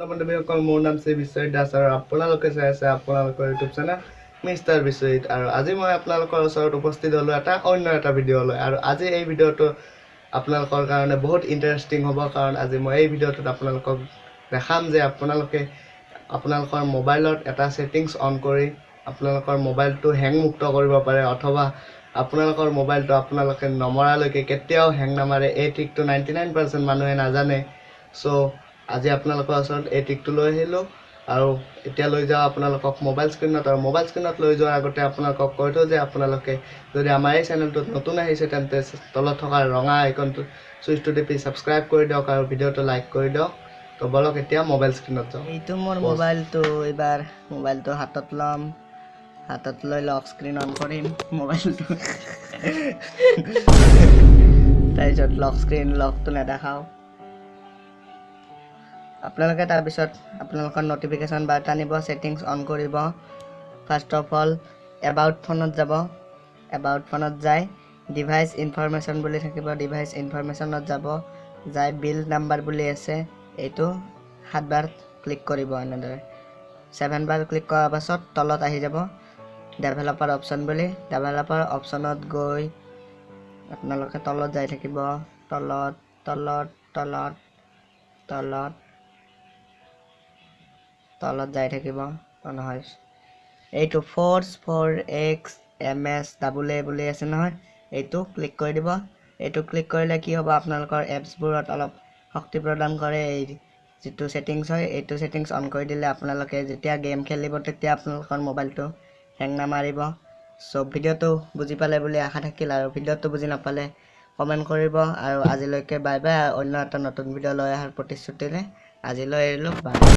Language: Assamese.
বন্ধু বান্ধৱীসকল, মোৰ নাম শ্ৰী বিশ্বজিৎ দাস আৰু আপোনালোকে চাই আছে আপোনালোকৰ ইউটিউব চেনেল মিষ্টাৰ বিশ্বজিৎ। আৰু আজি মই আপোনালোকৰ ওচৰত উপস্থিত হ'লোঁ এটা অন্য এটা ভিডিঅ' লৈ। আৰু আজি এই ভিডিঅ'টো আপোনালোকৰ কাৰণে বহুত ইণ্টাৰেষ্টিং হ'ব, কাৰণ আজি মই এই ভিডিঅ'টোত আপোনালোকক দেখাম যে আপোনালোকে আপোনালোকৰ মোবাইলত এটা ছেটিংছ অন কৰি আপোনালোকৰ মোবাইলটো হেং মুক্ত কৰিব পাৰে, অথবা আপোনালোকৰ মোবাইলটো আপোনালোকে নমৰালৈকে কেতিয়াও হেং নামাৰে। এই ট্ৰিকটো 99% মানুহে নাজানে। চ' আজি আপোনালোকৰ ওচৰত এই ট্ৰিকটো লৈ আহিলোঁ আৰু এতিয়া লৈ যাওঁ আপোনালোকক মোবাইল স্ক্ৰীণত। আৰু মোবাইল স্ক্ৰীণত লৈ যোৱাৰ আগতে আপোনালোকক কৈ থওঁ যে আপোনালোকে যদি আমাৰ এই চেনেলটোত নতুন আহিছে, তেন্তে তলত থকা ৰঙা আইকনটো চুইচটো টিপি ছাবস্ক্ৰাইব কৰি দিয়ক আৰু ভিডিঅ'টো লাইক কৰি দিয়ক। তো বলক, এতিয়া মোবাইল স্ক্ৰীণত যাওঁ। এইটো মোৰ Pause. মোবাইলটো। এইবাৰ মোবাইলটো হাতত ল'ম, হাতত লৈ লক স্ক্ৰীণ অন কৰিম মোবাইলটো। তাৰপিছত লক স্ক্ৰীণ লকটো নেদেখাওঁ আপোনালোকে। তাৰপিছত আপোনালোকৰ নটিফিকেশ্যন বাৰ টানিব, ছেটিংছ অন কৰিব। ফাৰ্ষ্ট অফ অল এবাউট ফোনত যাব। এবাউট ফোনত যাই ডিভাইচ ইনফৰমেশ্যন বুলি থাকিব, ডিভাইচ ইনফৰমেশ্যনত যাব। যাই বিল্ড নাম্বাৰ বুলি আছে, এইটো সাতবাৰ ক্লিক কৰিব এনেদৰে। 7 বাৰ ক্লিক কৰাৰ পাছত তলত আহি যাব ডেভেলপাৰ অপশ্যন বুলি। ডেভেলপাৰ অপশ্যনত গৈ আপোনালোকে তলত যাই থাকিব, তলত, তলত, তলত, তলত, তলত যাই থাকিব। অ' নহয়, এইটো force 4 X M S double A বুলি আছে নহয়, এইটো ক্লিক কৰি দিব। এইটো ক্লিক কৰিলে কি হ'ব? আপোনালোকৰ এপছবোৰত অলপ শক্তি প্ৰদান কৰে এই যিটো ছেটিংছ হয়। এইটো ছেটিংছ অন কৰি দিলে আপোনালোকে যেতিয়া গেম খেলিব, তেতিয়া আপোনালোকৰ মোবাইলটো হেং নামাৰিব। চ' ভিডিঅ'টো বুজি পালে বুলি আশা থাকিল আৰু ভিডিঅ'টো বুজি নাপালে কমেণ্ট কৰিব। আৰু আজিলৈকে বাই বাই। আৰু অন্য এটা নতুন ভিডিঅ' লৈ অহাৰ প্ৰতিশ্ৰুতিৰে আজিলৈ এৰিলোঁ। বাই।